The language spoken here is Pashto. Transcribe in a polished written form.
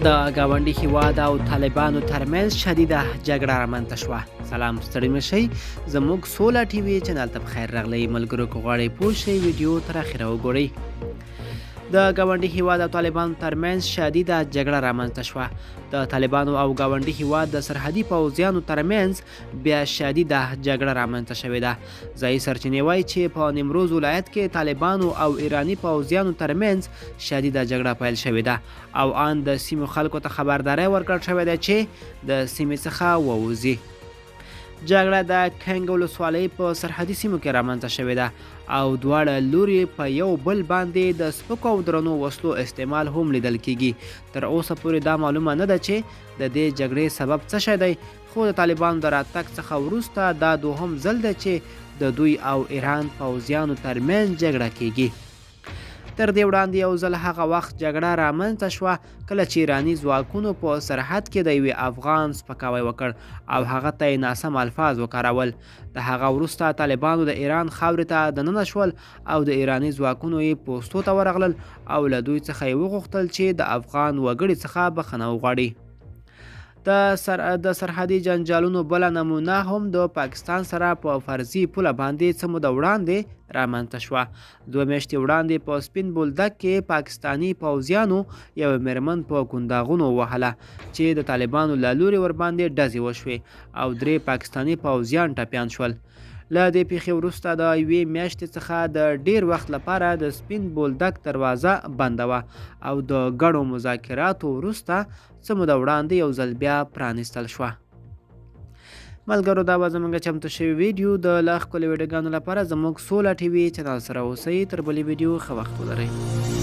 د ګاونډي هیواد او طالبانو ترمنځ شدیده جګړه رامنځته شوه. سلام، ستړي مه شئ، زموږ سوله ټي وي چینل ته په خیر راغلئ. ملګرو، که غواړئ پوه شئ، ویډیو تر اخره وګورئ. د ګاونډي هیواد او طالبانو ترمنځ شدیده جګړه رامنځته شوه. د طالبانو او ګاونډي هیواد د سرحدي پوځیانو ترمنځ بیا شدیده جګړه رامنځته شوې ده. ځایي سرچینې وایي چې په نیمروز ولایت کې طالبانو او ایراني پوځیانو ترمنځ شدیده جګړه پیل شوې ده او آن د سیمو خلکو ته خبرداری ورکړل شوی دی چې د سیمې څخه ووځي. جګړه د کنګ ولسوالۍ په سرحدي سیمو کې رامنځته شوې ده او دواړه لوري په یو بل باندې د سپکو او درنو وسلو استعمال هم لیدل کیږي. تر اوسه پورې دا معلومه نه ده چې د دې جګړې سبب څه شی دی، خو د طالبانو د راتګ څخه وروسته دا دوهم ځل دی چې د دوی او ایران پوځیانو ترمنځ جګړه کیږي. تر دې وړاندې یو ځل هغه وخت جګړه رامنځته شوه کله چې ایراني ځواکونو په سرحد کې د یوې افغان سپکاوی وکړ او هغه ته یې ناسم الفاظ وکارول. د هغه وروسته طالبانو د ایران خاورې ته دننه شول او د ایراني ځواکونو یې پوستو ته ورغلل او له دوی څخه یې وغوښتل چې د افغان وګړي څخه بخښنه وغواړي. د سرحدي جنجالونو بله نمونه هم د پاکستان سره په فرضي پوله باندې څه موده وړاندې رامنځته شوه. 2 میاشتې وړاندې په سپین بولدک کې پاکستاني پوځیانو یوه میرمن په کنداغونو ووهله چې د طالبانو له لوري ورباندې ډزې وشوې او 3 پاکستاني پوځیان ټپیان شول. له دې پیښې وروسته د یوې میاشتې څخه د ډیر وخت لپاره د سپین بولدک دروازه بنده وه او د ګڼو مذاکراتو وروسته څه موده وړاندې یو ځل بیا پرانیستل شوه. ملګرو، دا به زموږ چمتو شوی ویډیو. د لا ښکلو ویډیوګانو لپاره زموږ سوله ټي وي چینل سره اوسئ. تر بلې ویډیو ښه وخت ولرئ.